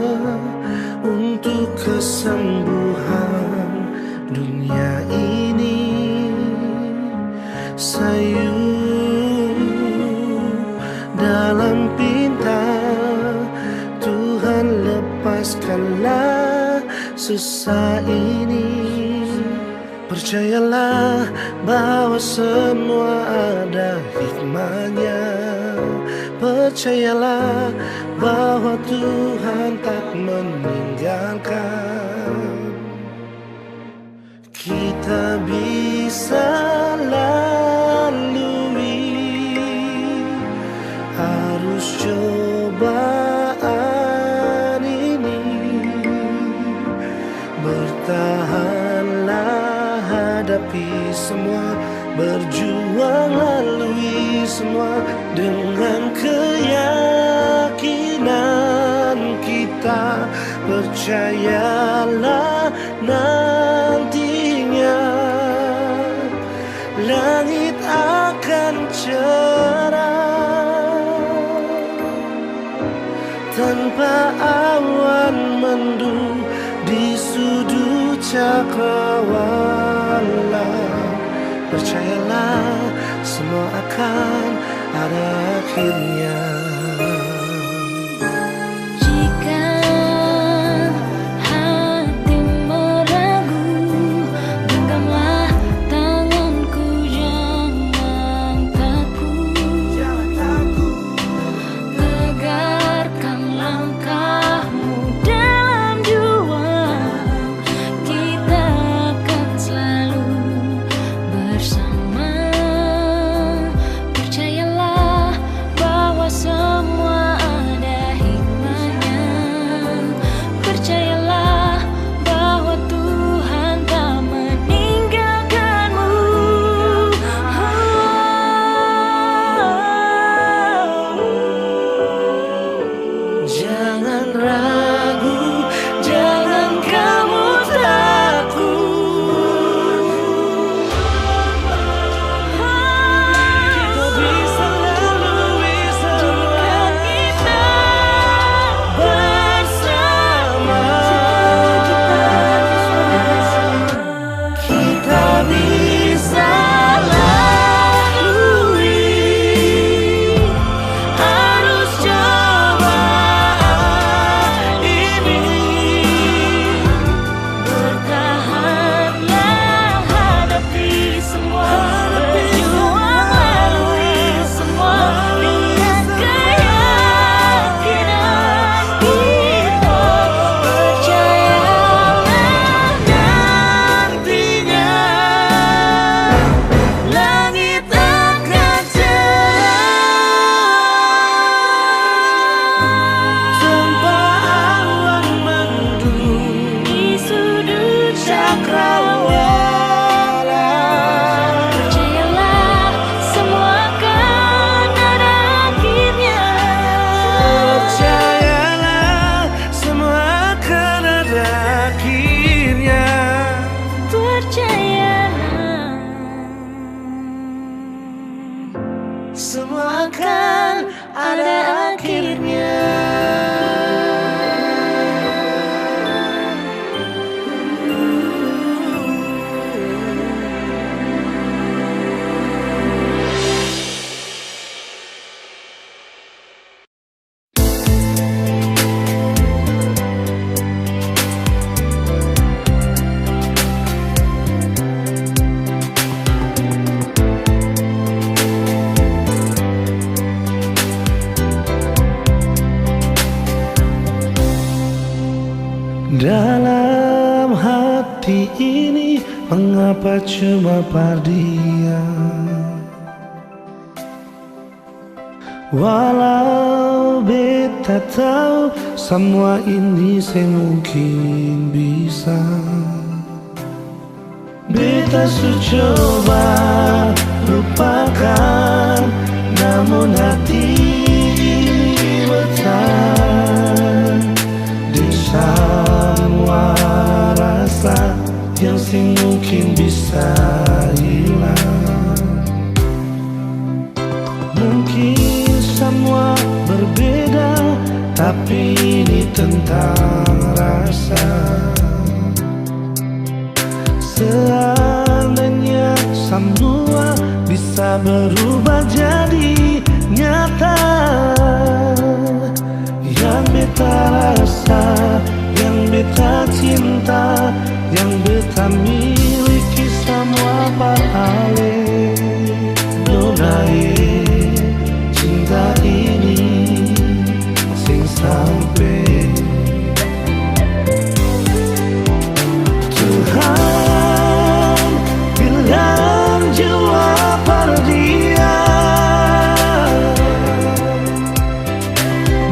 untuk kesembuhan dunia ini. Sayu dalam pinta, Tuhan lepaskanlah susah ini. Percayalah bahwa semua ada hikmahnya. Percayalah bahwa Tuhan tak meninggalkan. Kita bisa lalui arus cobaan ini. Bertahanlah, hadapi semua, berjuang lalui semua dengan keyakinan kita. Percayalah, nantinya langit akan cerah. Tanpa awan mendung di sudut cakrawala, percayalah, semua akan ada akhirnya. Jika hatimu ragu, genggamlah tanganku, jangan takut. Tegarkan langkahmu dalam juang, kita akan selalu bersama. Percayalah bahwa Semua akan ada akhirnya. Dalam hati ini, mengapa cuma par dia? Walau beta tau samua ini seng mungkin bisa, beta su coba lupakan, namun hati ini bertahan deng samua rasa yang seng mungkin bisa hilang. Mungkin samua berbeda, tapi ini tentang rasa. Seandainya samua bisa berubah jadi nyata, yang beta rasa, yang beta cinta, yang beta miliki samua par ale. Nona e, cinta ini seng sampe. Tuhan bilang jua par dia,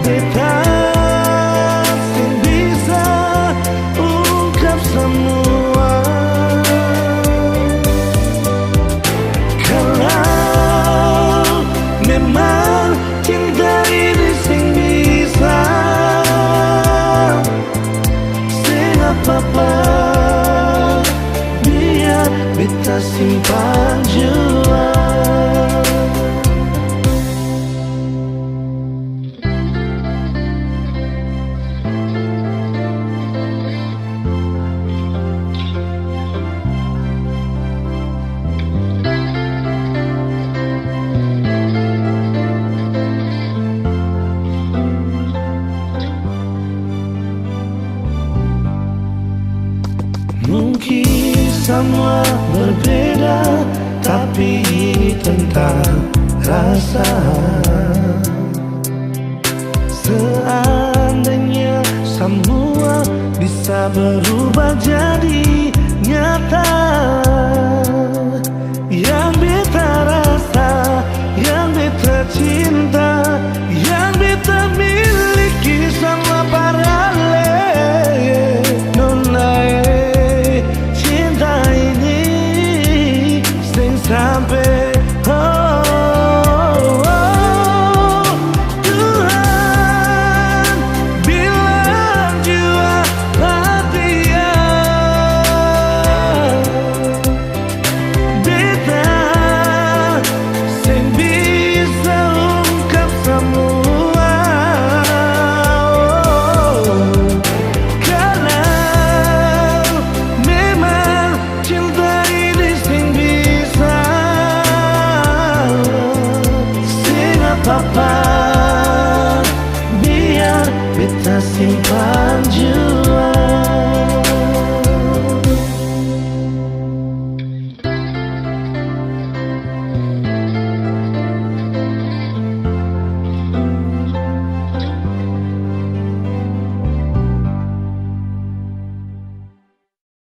beta seng bisa ungkap samua. Kalau memang cinta ini seng bisa, seng apa-apa, biar beta simpan jua. Mungkin samua berbeda, tapi ini tentang rasa. Seandainya samua bisa berubah jadi nyata, yang beta rasa, yang beta cinta, yang beta miliki samua par ale. Nona e, cinta ini seng sampe, oh, oh, oh. Tuhan bilang jua par dia, beta seng bisa ungkap samua. Kalau memang cinta ini seng bisa, seng apa-apa, biar beta simpan jua.